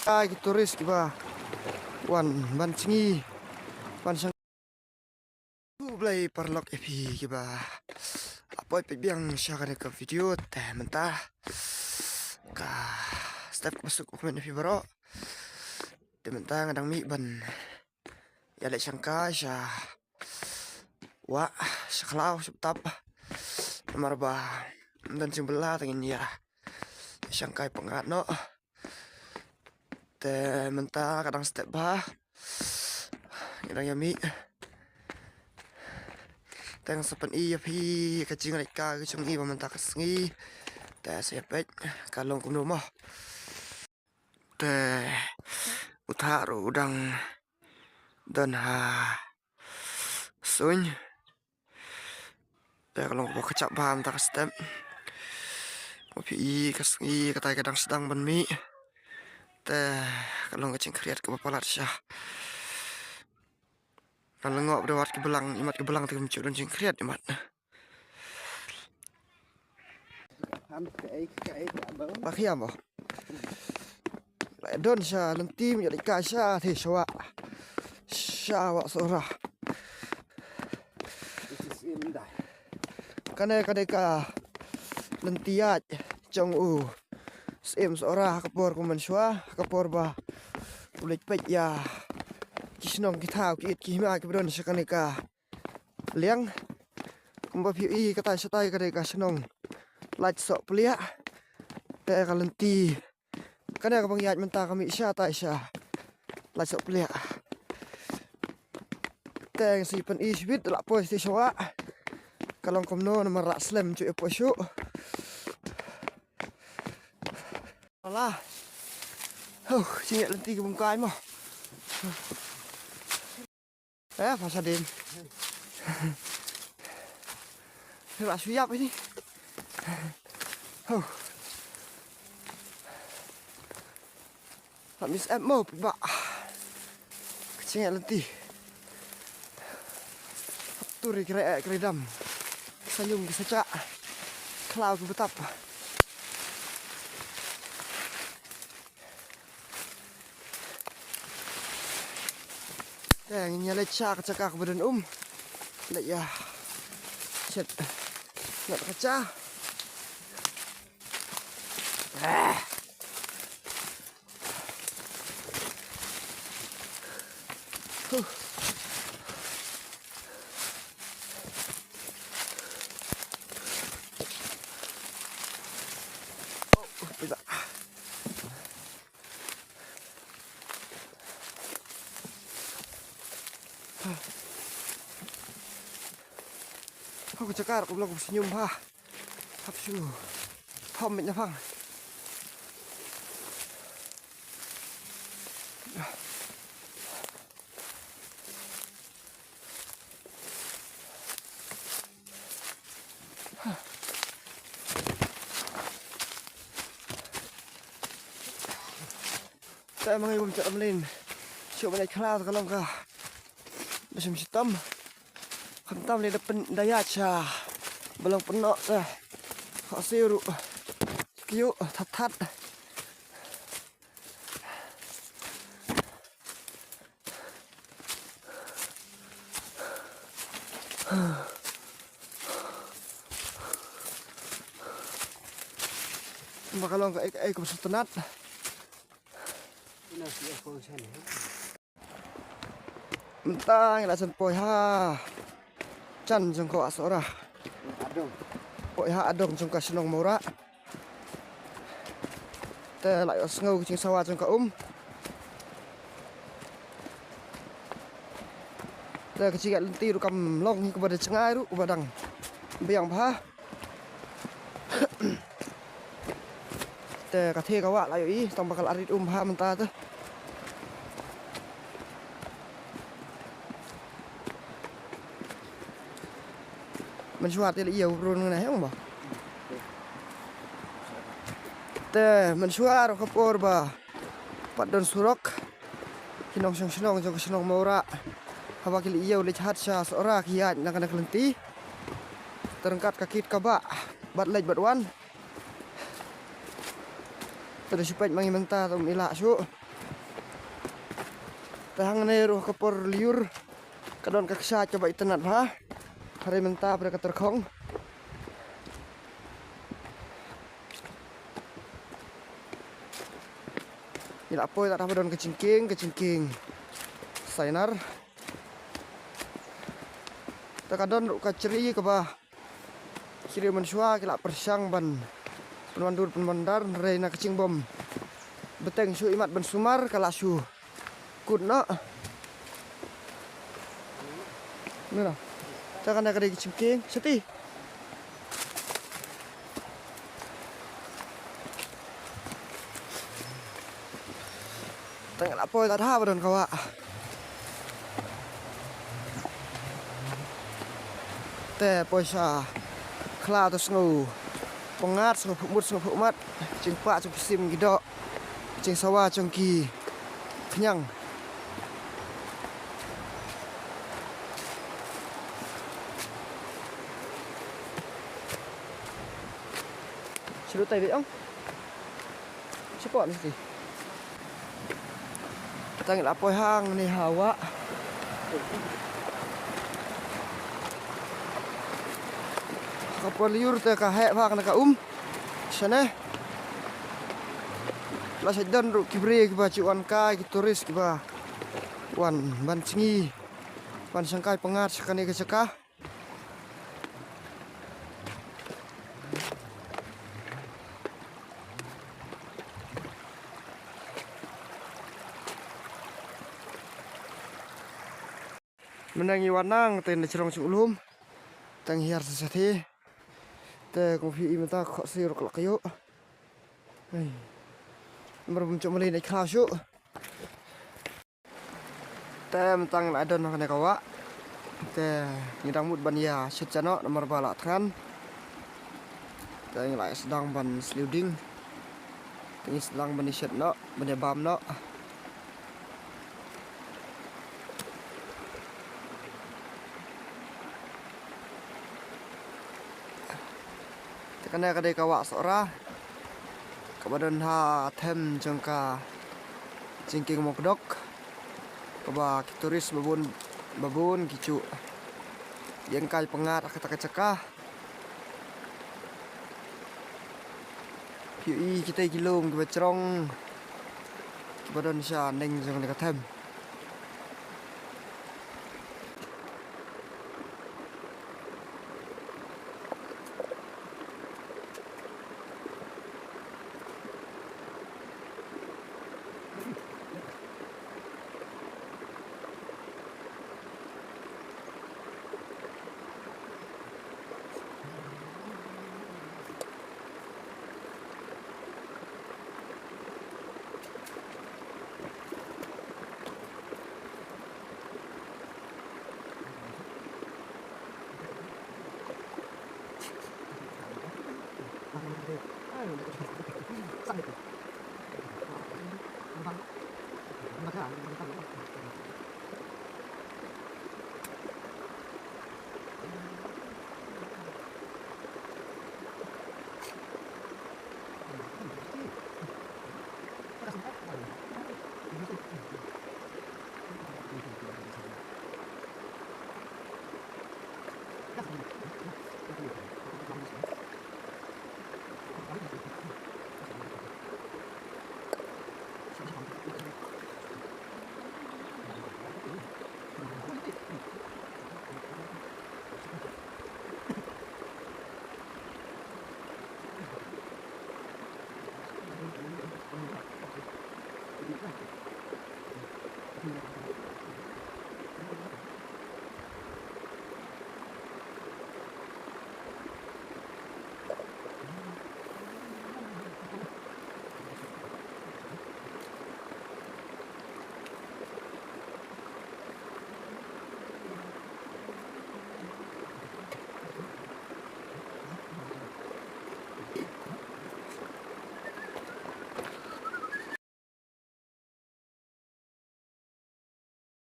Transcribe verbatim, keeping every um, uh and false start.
Ai ki tourist kiba wan ban sngi ban shang. Khublei paralok ïa phi kiba la poi peit biang sha kane ka video. Te mynta ka step ba suk u kmen ïa phi baroh. Te mynta nga dang mih ban ïaleit shangkai sha wah, sha khlaw, sha btap. Namar ba ym don jingbylla te ngin ïa shangkai pyngngad noh. Te mynta ka dang step bha. Ngi dang ïa mih. Te nga sa pyni ïa phi ka jingleit ka jong i ba mynta ka sngi. Te sa ïa peit ka long kumno mo. Te u thah ruh u dang don ha suiñ. Te ka long kaba kjap bha mynta ka step. Ba phi i ka sngi katai ka dang sdang ban mih. Te ka long ka jingkhriat kaba palat sha. Nga lyngngoh ba da wad ki blang, imat ki blang te kam ju don jingkhriat imat. Ba khiam ba. La don sha lynti, ym ïaleit kai sha te sha wah. Sha wah Sohra. Kane, kane ka lynti ïaid jong u Syiem Sohra ha ka por kumne shuwa, ha ka por ba u leit peit ïa ki shnong ki thaw ki it ki hima kiba don sha kane ka liang. Kumba phi i katai shatai kane ka shnong Lait Sohpliah. Te ka lynti kane kaba ngi ïaid mynta ka mih shatai sha Lait Sohpliah. Te nga sa pyni shibit la poi sha wah. Ka long kumno namar la slem ju ïa poi shuh. Ala. Huh, jingeh lynti ki bym kai mo. Eh, pha sa dien. Phi ba shu ïap ini. Huh. Pha mis em mo phi ba. Ka jingeh lynti. Turi kre, eh, kre dam. Ki sa ñium, ki sa chah. Khlaw ki btap. Te ngin ïa leit sha ka jaka kaba don um. Leit ïa shet. Ngat ka cha. Ah. Huh. Oh, pisa. Hau ka jaka ruh ka long kaba sñium bha. Hap shu thom beit na phang. Te ma ngi bym jot mlien shuh ban leit khlaw te ka long kaba shym shitom. Khamtam lei da pyn da ïaid sha ba long pynnoh te khohsiew ruh kiew that that. Ba ka long kaei kaei kaba sngewtynnat. Mynta ngi la jan poi ha jan jong ka wah Sohra. Poi ha adong jong ka shnong Mawrah. Te la ïohsngew ka jingsawa jong ka um. Te ka jingïaid lynti ruh kam long hi kaba da jngai ruh kaba dang biang bha. Te ka thie ka wah la ïohi tang ba ka la rit um bha mynta te. Mynshuwa te la ïa u brun ngan ïa ong ba. Te mynshuwa ruh ka por ba pat don surok. Ki nongshong shnong jong ka shnong Mawrah haba ki la ïa u leit hat sha Sohra ki ïaid na kane ka lynti. Te ryngkat ka kit ka bah bad leit bad wan. Te da shu peit ma ngi mynta te um i lah shuh. Hangne ruh ka por lyiur ka don ka kshaid kaba itynnad bha. Hynrei mynta pat ka tyrkhong. Ngi la poi tad ha ba don ka jingkieng, ka jingkieng Sainar. Te ka don ruh ka jri kaba ki riew mynshuwa ki la pyrshang ban pynwandur pynwandar, hynrei na ka jingbym bteng shuh imat ban sumar ka la shu kut noh. Mira. Te kane ka dei ka jingkieng, sati. Te ngi la poi tad ha ba don ka wah. Te poi sha khlaw te sngewpyngngad, sngewpyngngad, sngewpyngngad. Jingpah jong ki sim ki doh, jingsawa jong ki khñiang. Shu tai beit ong. Shu poi mesti. Te ngi la poi hangne ha wah. Ka por lyiur te ka heh bha kane ka um. Shane la shu don ruh ki briew kiba ju wan kai, ki tourist kiba wan ban jngi, wan shangkai pyngngad sha kane ka jaka. Mynne ngi wan nangta na jrong jong u lum. Te ngi hiar sa shatei. Te kum phi i mynta ka khohsiew ruh ka la kyiuh. Hei. Namar bym ju mlien ïa khlaw shuh. Te mynta ngi la don ha kane ka wah. Te ngi dang mut ban ïa shet noh namar ba la thngan. Te ngi la sdang ban sliew dieng. Te ngi sdang ban ïa shet noh, ban ïa bam noh. Te kane ka dei ka wah Sohra kaba don ha them jong ka jingkieng Mawkdok, kaba ki tourist babun babun ki ju ïeng kai pyngngad ha kata ka jaka. Phi i kitei ki lum kiba jrong kiba don sha neng jong kane ka them.